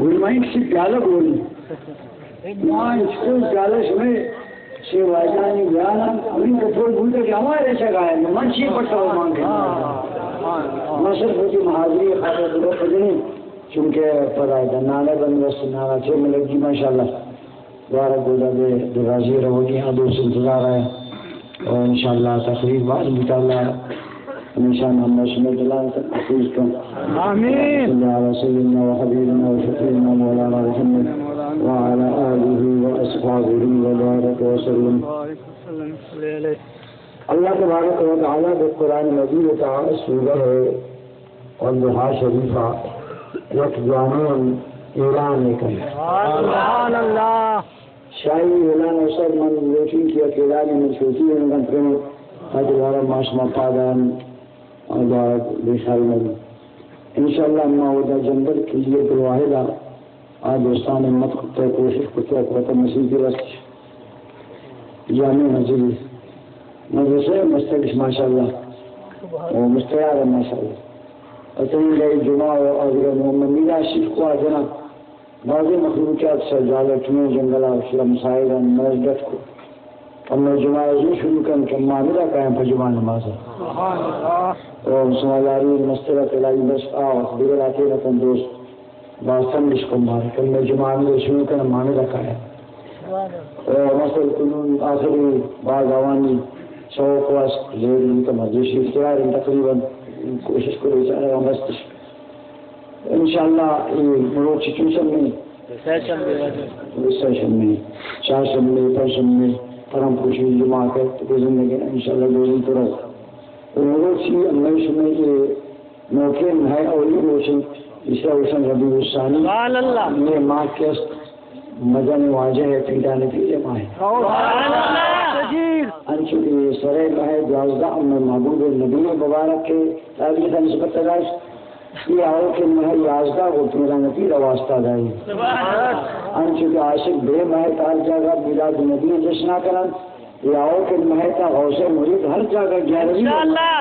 گل مائیں کسی پیالہ گول۔ ماں اسکول پیالہ شمے شے واجانی بیانا، ہمیں کپور بوتا کہ ہمارے چگا ہے، من چی پٹا ہو مانگے۔ ما صرف ہوتی محاضری خاطر درو پجنی، چونکہ پدا نانا بندوبست نانا چے ملگی ماشاءاللہ۔ دوارہ گودا بے درازی روگی، آ دوست انتظار ہے۔ اور انشاءاللہ تقریر بعد مطالعہ ہمیشہ ہم شمے دلان تک محفوظ کن۔ آمین۔ صلی اللہ علیہ سیدنا و حبیبنا و شفیعنا مولانا محمد وعلی آلہ و اصحابہ و بارک وسلم۔ اللہ تبارک و تعالی بے قرآن مجید تا سورہ والضحی شریفہ یک جوانیں اعلان کن۔ سبحان اللہ۔ شاہی اعلان استاد، من لوٹیں کہ یک اعلان من چھوٹی ہوں گا پھر، تاکہ دوارہ ما شما پادان اور دوارہ بے خیال نہ بی۔ انشاءاللہ ما ودا جنگل کلیہ بالواحد آ دوستان ہمت کتا، کوشش کتا، کتا مسیح کی رست جامع مسجد مدرسہ مستقش ماشاءاللہ اور مستیار ماشاءاللہ۔ اتنی گئی جمعہ و آدگہ محمد میرا شیخ کو آجنا بازیں مخلوقات سر جاگہ چونیں جنگل ء شلم ساحل ء نوز ڈٹ کو۔ اما جمعہ ء زو شروع کن کہ ماندا کائیں پہ جمعہ نماز ء۔ او سمالاری مستر ء تلائی بس آ وقت دیگر آتے نہ کن دوست۔ باز تنگش کن مار کن میں جمعہ ء شروع کن ماندا کائیں۔ او مستر کنون آخری باز آوانی شوق واس زیر لیتا مجلس اختیار تقریباً کوشش کرو بیچارہ ہم بستش۔ انشاءاللہ اے مروچی چون شمے؟ سہ شمے واجہ۔ سہ شمے، چار شمے، پنچ شمے، پرم پوشی جمعہ کے تو زندگی انشاءاللہ دوزی تو رو۔ تو مروچی ہمیں شمے اے موقع ہے اولی روچی، اس روشن ربیع الثانی۔ سبحان اللہ۔ یہ ماہ کے است مزن واجہ ہے پیران پیر ماہ۔ سبحان اللہ۔ انچو کہ سرے ماہ دوازدہ ہمیں محبوب نبی مبارک کے تاریخ نسبت داشت۔ یہ آؤ کہ ماہ یازدہ کو پیران پیر واسطہ دائی۔ سبحان اللہ۔ انچو کہ عاشق بے ماہ تار جاگا میلاد نبی جشنا کرن۔ یہ آؤ کہ ماہ تا غوث مرید ہر جاگہ گیارہویں۔ انشاءاللہ۔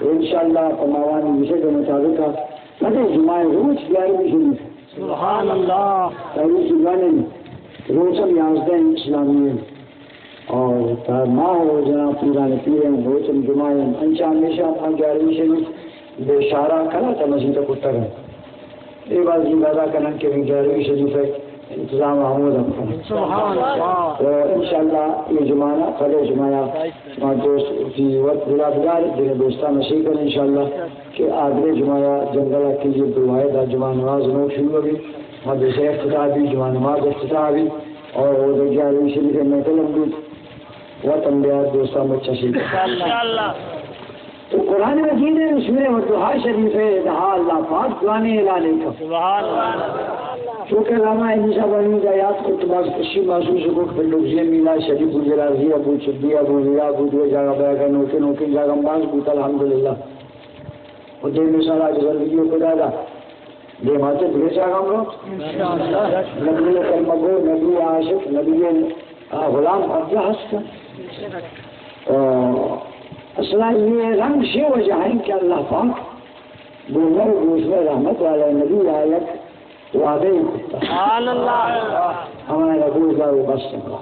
انشاءاللہ پماوانی ویسے کے مطابق پدے جمعہ روچ گیارہویں شریف۔ سبحان اللہ۔ تاریخ زبان روچ یازدہ اسلامی ہے۔ اور تا ماہ و جناب پیران پیرن روچ جمعہ ہیں۔ انچا ہمیشہ ما گیارہویں شریف بے شارا کلا تا مسجد کتر ہے۔ اے باز زیادہ کنن کہ گیارہویں شریف ہے انتظام آمود ہم کنن۔ سبحان اللہ۔ تو انشاءاللہ یہ جمعہ نا، پدے جمعہ ما دوست کی وقت بلا بلا دن دوستان نصیب کریں انشاءاللہ۔ کہ آدگہ جمعہ ء جنگل ء کلیہ بالواحد ء جمعہ نماز نوک شروع بی، مدرسہ افتتاح بی، جمعہ نماز افتتاح بی، اور اودا گیارہویں شریف ء محفل ہم بوت۔ وطن بیار دوستاں بچہ شریف۔ انشاءاللہ۔ تو قرآن مجید ء سورہ والضحی شریف ء دہا اللہ پاک دعانے اعلان کن۔ سبحان اللہ۔ چونکہ علامہ علی صاحب ہمیں یاد کو تو باز خوشی محسوس کو کہ لوگ یہ میلاد شریف گجرا ابو چدی ابو میرا ابو دو جگہ بیگا نوکے نوکے جگہ باز بوت الحمدللہ۔ و دیم سال آ کہ زندگی ء خدا دا دیماتر بگے چاگام رو۔ نبی کلمہ گو، نبی عاشق، نبی غلام ہر جا ہست۔ تو اصلا یہ رنگ سے وجہ ہیں کہ اللہ پاک گو مر گوش میں رحمت والا نبی آیت وعدہ ہی کتا۔ سبحان اللہ۔ ہمارا گوش دار و بس اللہ۔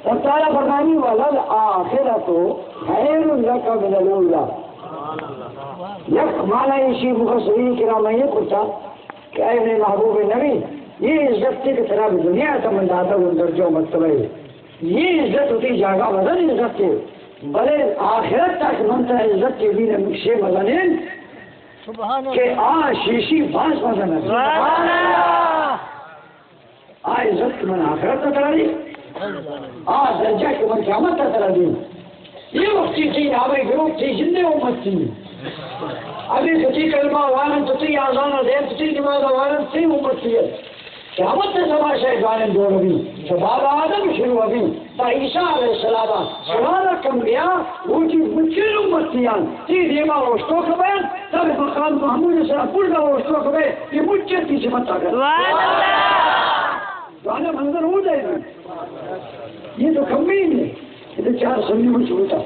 اللہ تعالیٰ فرمانی، "وللآخرة خير لك من الأولى۔" یک معنی ایشی مفسرین کرام یہ کرتا کہ اے میرے محبوب نبی، یہ عزت تھی کہ ترا دنیا تا من داتا وہ درجہ و مرتبہ ہے۔ یہ عزت ہوتی جاگہ بدن عزت ہے، بلے آخرت تک من ترا عزت کے دین مکشے مزنین سبحان کہ اللہ۔ آ شیشی باز مزن ہے۔ سبحان اللہ۔ آ عزت کہ من آخرت ء ترا دیں، آ درجہ کہ من قیامت ء ترا دیں۔ یہ وقتی تئی نامے گروک تئی جندے امت تئی۔ ابھی تو تئی کلمہ وارن تو تئی آزان ء دین تو تئی نماز ء وارن تئی امت تئی۔ قیامت ء تماشا ء جوانیں دور بی۔ تو بابا آدم شروع بی۔ تا عیسیٰ علیہ السلام ء سوال ء کم بیا، وتی مچیں امتیان تئی دیما اوشتوک بین، تا مقام محمود ء سرا پردا اوشتوک بین، یہ مچیں تئی صفت آ کر۔ سبحان اللہ۔ جوانا منظر ہو جائے گا۔ یہ تو کمی نہیں ہے۔ یہ تو چار سنی مچ ہوتا۔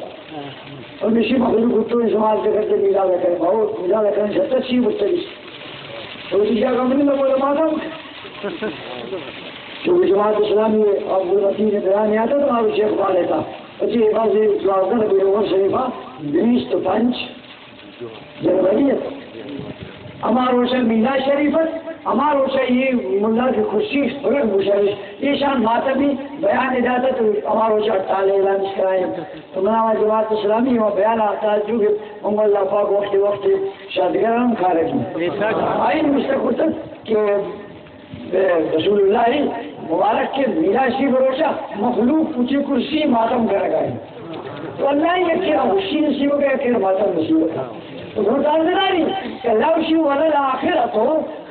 اور نشی مخلوق تو سماج کے کرتے میرا لگا ہے، بہت میرا لگا ہے، جب تک سی مچ تو جاگہ منی لوگ مادم۔ چونکہ جماعت اسلامی عبدالمتین بیان آتا تو آپ شیخ والے تھا۔ اچھی حفاظ دوازدہ ربیع الاول شریفہ بیست و پنچ جنوری ات۔ ہما روچ ءَ میلاد شریف ات، ہما روچ ءَ یہ ملا کی کرسی بلند بوشش، ایشان ماتمی بیان داتا تو ہما روچ ءَ ہڑتال اعلان کرائے۔ تو منا جماعت اسلامی و بیان آتا جو کہ ہم اللہ پاک وقت وقت شادگران کارگی۔ آئی مستقبل کہ رسول اللہ مبارک کے میلاد شریف روچا مخلوق پوچھے کرسی ماتم کرگا ہے۔ تو اللہ یکی را خوشی نصیب ہو گیا کہ ماتم نصیب ہو گیا۔ تو گھوٹال داری کہ اللہ وشی وللآخرۃ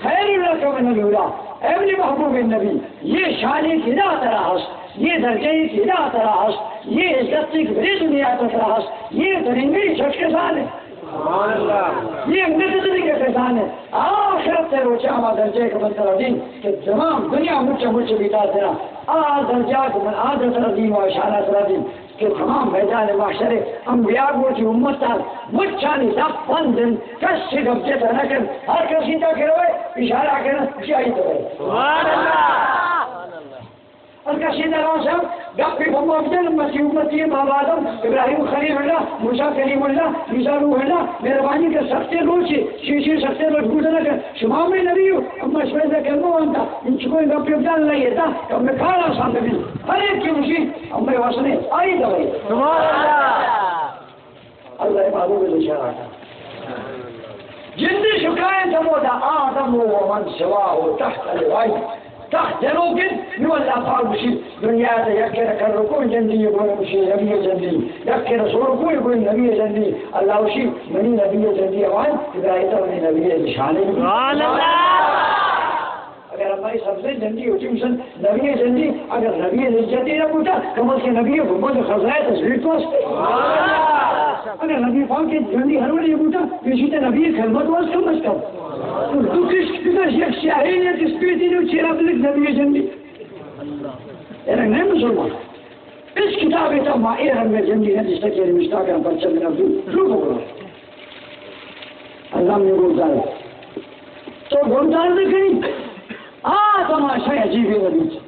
خیر لک من الاولی۔ اے منی محبوب نبی، یہ شانی کہ ادا ترا ہست، یہ درجہ کہ ادا ترا ہست، یہ عزت کہ بری دنیا ترا ہست، یہ درنگی چھٹکے سال ہے۔ یہ انگت دنگی کے کسان ہے۔ آخرت تے روچا ہما درجہ کہ من ترا دین کہ تمام دنیا مچ مچ بیتا ترا۔ آ درجہ کہ من آ در ترا دین و شانہ ترا دین کہ تمام میدان محشر انبیاء گوٹی امت تال مچانی دپ بندن، کس سے گپ جت نہ کن، ہر کسی تا کہ روے اشارہ کن، شاہی تو۔ سبحان اللہ۔ ہر کسی تا راز ہم گپ پہ بمبا بجن، امتی امتی بابا آدم، ابراہیم خلیل اللہ، موسیٰ کلیم اللہ، عیسیٰ روح اللہ، مہربانی کہ سختے روچے، شیشے سختے مجبور نہ کن، شما میں نبی ہو، اما شما دا کلمہ وانتا، ان چکو گپ پہ بجن اللہ یہ تا، کہ میں کار آسان نبی، ہر ایک کی مشید، اما واسنے، آئی دوائی۔ سبحان اللہ۔ اللہ محبوب اشارہ کا۔ جندی شکائیں تمودا آدم و من سواہ تحت لوائی۔ تخت جنوکن، نو اللہ پاک گوشی، دنیا تا یک کرا کر رکو جندی، یہ گوشی نبی جندی، یک کرا سور کو، یہ گوشی نبی جندی۔ اللہ گوشی، منی نبی جندی اوان، ہدایت منی نبی نشانی۔ سبحان اللہ۔ اگر ہمائی سبزیں جندی ہوتی مثلاً نبی جندی، اگر نبی عزتی نہ بوتا، کم از کم نبی گنبد خزائے تصویر تو است۔ اگر نبی پاک جندی ہر وڑے بوتا، پیشی تے نبی کلمہ تو است کم از کم۔ تو دو کش، دو کش یک سیاہی، یک اسپیتی نو چیرا بلک نبی جندی۔ ایرا نہیں مسلمان۔ اس کتاب تا ما اے ہر میں جندی نہ جس تک یہ مشتاق ہم پرچہ میں نبی، رو بگو۔ اللہ میں گزار۔ تو گنجائش نہ کنی۔ آ تماشا عجیب ہے نبی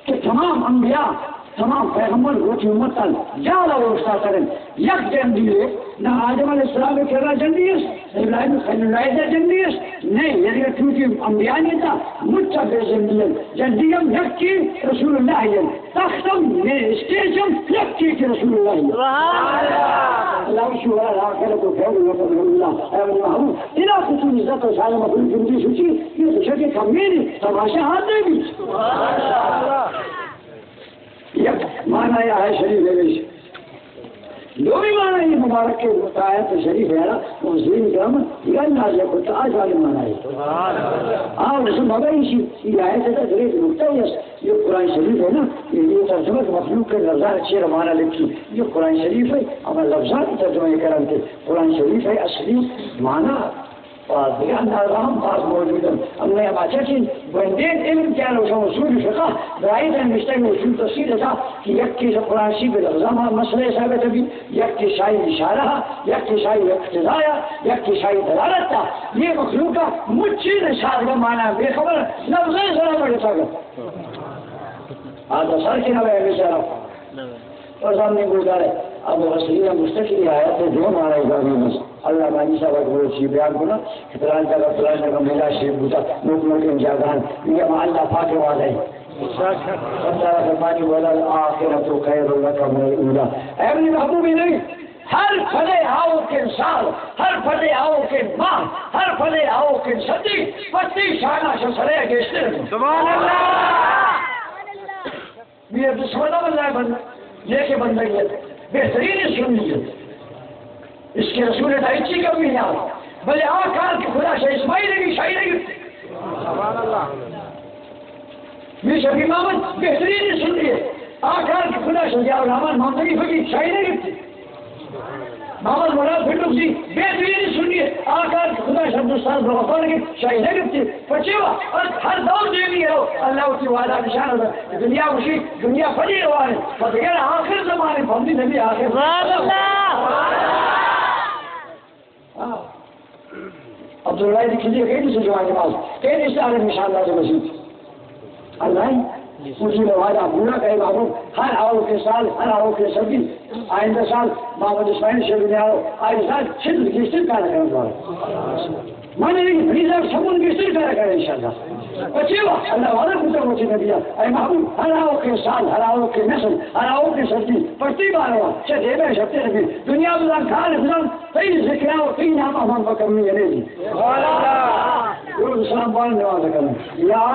کہ تمام انبیاء، تمام پیغمبر گوٹی امت تال جالا اوشتاتگن۔ یک جندی ہے، نہ آدم علیہ السلام کرا جندی ہے، ابراہیم خلیل اللہ دا جندی ہے، نہیں، یعنی کہ چونکہ انبیاء نہیں تھا، مچا بے جندی ہے۔ جندی ہم یک کی رسول اللہ ہے۔ تختم نے اسٹیجم یکی کہ رسول اللہ۔ سبحان اللہ۔ اللہ شو ہے، آخرت و خیر و رسول اللہ۔ اے محبوب، الا کتو عزت و شان مخلوق جندی سوچی، یہ تو شکے کمی نہیں، تماشا ہاتھ دے بھی۔ سبحان اللہ۔ یک معنی آیت شریف ہے۔ دومی معنی یہ مبارک کے آیت شریف ہے نا، وہ ذہن گرام، یہ انداز ہے، کوئی آج والے معنی ہے۔ آ، اس میں بابا اسی، یہ آیت ہے، تو ایک نقطہ ہے، یہ قرآن شریف ہے نا، یہ، یہ ترجمہ مخلوق کے لفظان چیر معنی لکھی، یہ قرآن شریف ہے، ہم لفظان ترجمہ یہ کرن کے، قرآن شریف ہے اصلی معنی۔ و دگہ اندازہ ہم باز موجود انت۔ ہمے ہما چہ چیز گونڈیں علم کہ آنو شما اصول فقہ، برائے در نشتگ اصول تفسیر تھا کہ یکے چہ قرآن شریف لفظاں ما مسئلہ ثابت بی، یکے شاہی اشارہ، یکے شاہی اقتضاء، یکے شاہی دلالت تھا۔ یہ مخلوق مچی نشاد کا معنی بے خبر، لفظیں سلام رسالت۔ آتا سر کے نہ بیچارہ۔ تو سامنے گزارے، اب مفسرین مستقل آیت دو معنی ظاہر ہے۔ اللہ معنی صاحب کو چی بیان کنا کہ فلان جگہ، فلان جگہ میلاد شریف بوتا، نوک نوک ان جاگہان، یہ ہم اللہ پاک وعدہ ہے۔ اللہ فرمانی، وللآخرۃ خیر لک من الاولی۔ اے منی محبوبی نہیں، ہر پدے آؤکیں سال، ہر پدے آؤکیں ماہ، ہر پدے آؤکیں صدی، پتی شانہ شسرے گیشتر۔ سبحان اللہ۔ میرے دشمن اللہ بند، نیک بندگی ہے، بہترین سنی ہے۔ اس کے رسول ہے، اچھی کمی نہ، بلے آ کار کہ خدا شاہ اسماعیل نے شاہی نہیں۔ سبحان اللہ۔ میر شفیع محمد بہترین سنی ہے، آ کار کہ خدا شاہ ضیاء الرحمن محمد علی فقیر شاہی نہیں۔ محمد مراد بھٹک جی بہترین سنی ہے، آ کار کہ خدا شاہ عبدالستار بغفار کے شاہی نہ گپتی۔ پچے وا، اور ہر دور دیوی ہے، اللہ کی وعدہ نشان ہے۔ دنیا خوشی، دنیا پڑی روان ہے، پر دیگر آخر زمانے، بندی نبی آخر۔ سبحان اللہ۔ ہاں۔ عبداللہ دی کلی کئی سے جوان نماز، کئی سے عالم نشان لازم مسیت۔ اللہ ہی اسی واجہ پورا کرے محبوب، ہر آؤ کے سال، ہر آؤ کے صدی، آئندہ سال محمد اسماعیل شیخ بن آؤ، آئندہ سال چھت گیشتر کار کرنے والا۔ من بھی فریضہ سمون گیشتر کار کرے انشاءاللہ۔ بچے وا، اللہ والا کتا ہوتی نبی، اے محبوب، ہر آؤ کے سال، ہر آؤ کے نسل، ہر آؤ کے صدی، پرتی باروا، چہ دیبے شتے نبی، دنیا بزان کار بزان، تئی ذکرہ و تئی نام ہم بکمی یعنی دی۔ درود سلام بان نواز کرم۔ یا